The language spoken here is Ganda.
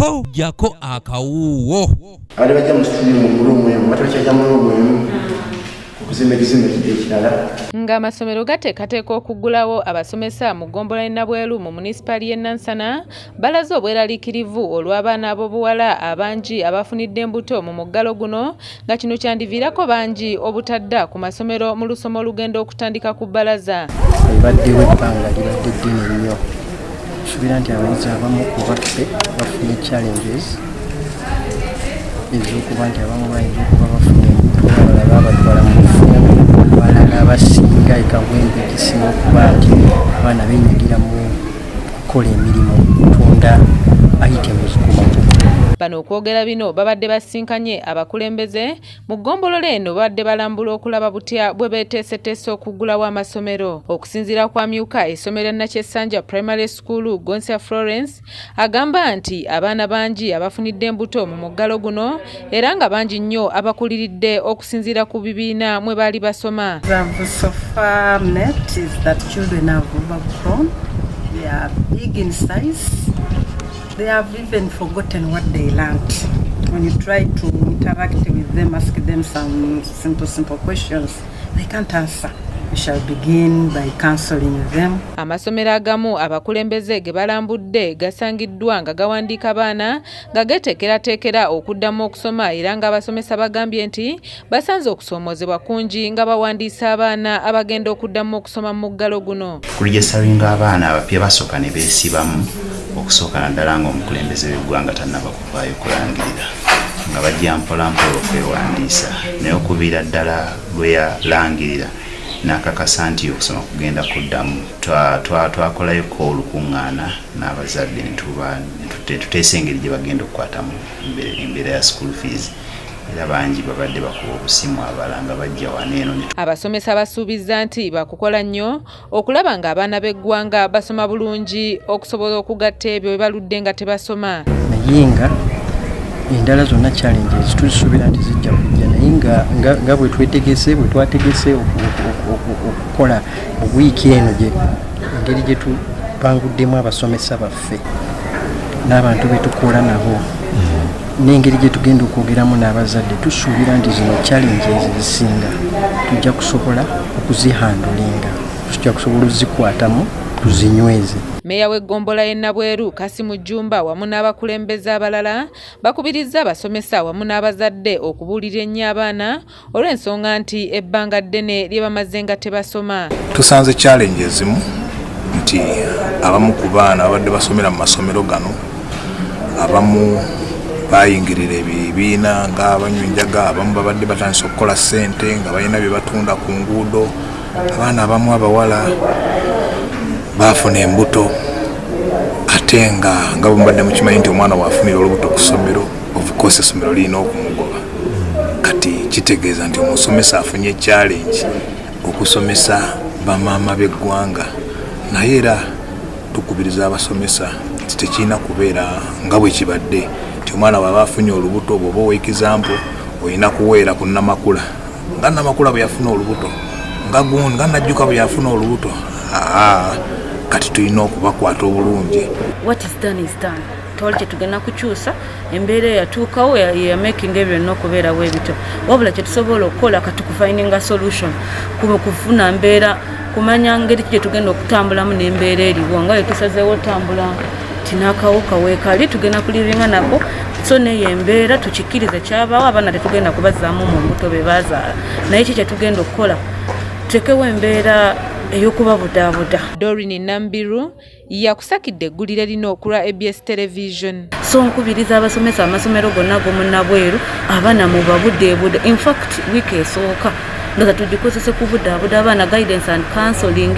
Ho, jjako akawuuwo. Abadde bajja mu studio mu room emu, bate bakyajja mu room emu okuzimba ekizimbe ekirala. Ng'amasomero gateekateeka okuggulawo, abasomesa mu ggombolola y'e Nabweru mu munisipaali y'e Nansana balaze obweraliikirivu olw'abaana ab'obuwala abangi abafunidde embuto mu muggalo guno, nga kino kyandiviirako bangi obutadda ku masomero mu lusoma olugenda okutandika ku bbalaza. Ebaddewo ebbanga libadde ddene nnyo. Nsuubira nti abayizi abamu ku baffe bafunye challenges ez'okuba nti abamu bayinza okuba bafuna embuto, abalala babatwala mu bufumbo, abalala abasinga ekawempe ekisinga okuba nti abaana benyigira mu kukola emirimu, kutunda items ku makubo. Bano okwogera bino babadde basinkanye abakulembeze mu ggombolola eno. Babadde balambula okulaba butya bwe beeteeseteese okuggulawo amasomero. Okusinziira ku amyuka essomero lya Nakyesanja Primary School, Gonsia Florence, agamba nti abaana bangi abafunidde embuto mu muggalo guno era nga bangi nnyo abakuliridde okusinziira ku bibiina mwe baali basoma. I've so far met is that children have overgrown. They are big in size. They have even forgotten what they learnt. When you try to interact with them, ask them some simple, simple questions, they can't answer. We shall begin by counseling them. Amasomero agamu abakulembeze ge balambudde gasangiddwa nga gawandiika baana nga geeteekerateekera okuddamu okusoma, era ng'abasomesa bagambye nti basanze okusoomoozebwa kungi nga bawandiisa abaana abagenda okuddamu okusoma mu muggalo guno. Kuregisteringa abaana abapya, basooka ne beesibamu okusooka, naddala nga omukulembeze w'eggwanga tannaba kuvaayo kulangirira, nga bajja mpolampola okwewandiisa. Naye okuviira ddala lwe yalangirira n'akakasa nti okusoma kugenda kuddamu, twakolayoko olukuŋŋaana n'abazadde ne tuteesa engeri gye bagenda okukwatamu embeera ya school fees, era bangi babadde bakuba obusimu, abalala nga bajja wano eno. Abasomesa basuubizza nti bakukola nnyo okulaba ng'abaana b'eggwanga basoma bulungi okusobola okugatta ebyo bye baludde nga tebasoma. Naye nga endala zonna challenges tuzisuubira nti zijja kujja, naye nga bwe twetegese, bwe twategese okukola wiiki eno, gye engeri gye tubanguddemu abasomesa baffe n'abantu be tukola nabo n'engeri gye tugenda okwogeramu n'abazadde, tusuubira nti zino challenges ezisinga tujja kusobola okuzihandlinga, tujja kusobola ozikwatamu tuzinyweze. Meeya w'eggombolola y'e Nabweru, Kasimu Jjumba, wamu n'abakulembeze abalala bakubirizza abasomesa wamu n'abazadde okubuulira ennyo abaana olw'ensonga nti ebbanga ddene lye bamaze nga tebasoma. Tusanze challenge ezimu nti abamu ku baana babadde basomera mu masomero gano, abamu bayingirira ebibiina nga abanywa enjaga, abamu babadde batandise okukola ssente nga balina bye batunda ku nguudo, abaana abamu abawala baafuna embuto, ate nga bwe mubadde mukimanyi nti omwana bw'afunira olubuto ku ssomero, of course essomero lirina okumugoba. Kati kitegeeza nti omusomesa afunye challenge okusomesa bamaama b'eggwanga. Naye era tukubiriza abasomesa nti tekirina kubeera nga bwe kibadde nti omwana bw'aba afunye olubuto, bw'oba owa example olina kuweera ku Namakula, nga Namakula bwe yafuna olubuto, nga gundi, nga Najjuka bwe yafuna olubuto. Aa, kati tulina okubakwata obulungi. What is done is done. Tewali kyetugenda kukyusa. Embeera eyatuukawo yamakinga ebyo byonna okubeerawo ebityo. Wabula kyetusobola okukola kati kufindinga solution, kufuna mbeera, kumanya ngeri ki gyetugenda okutambulamu n'embeera eriwo. Nga bwe tusazeewo otambula nti n'akawuka weekali, tugenda kulivinga nako. So neyo embeera tukikkirize kyabaawo. Abaana tetugenda kubazzaamu mu mbuto be bazaala, naye ki kyetugenda okukola, tutekewo embeera ey'okubabudaabuda. Dorin Nambiru yakusakidde eggulire lino ku lwa ABS Television. So nkubiriza abasomesa amasomero gonna g'omunnabweru, abaana mubabuddeebudde. Infact, wiiki esooka ndoza tugikozese kubudaabuda abaana, guidance and counseling.